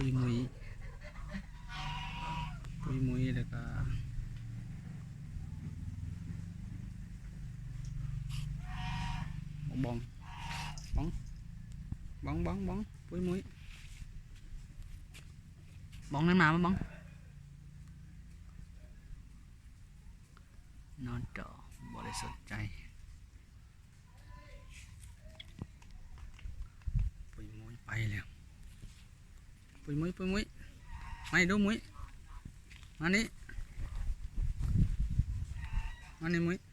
ປຸຍມຸ້ຍ ປຸຍມຸ້ຍ ແລ້ວກະບັກບອງ ບອງ ບອງ ບອງ ບອງ ປຸຍມຸ້ຍ ບອງ ນັ້ນມາ ມາ ບອງ ນອນຕໍ່ ບໍ່ໄດ້ສົນໃຈ. ປຸຍມຸ້ຍໄປແລ້ວ ປຸຍມຸ້ຍ ປຸຍມຸ້ຍ ມານີ້ດູ ມຸ້ຍ ມານີ້ ມານີ້ ມຸ້ຍ.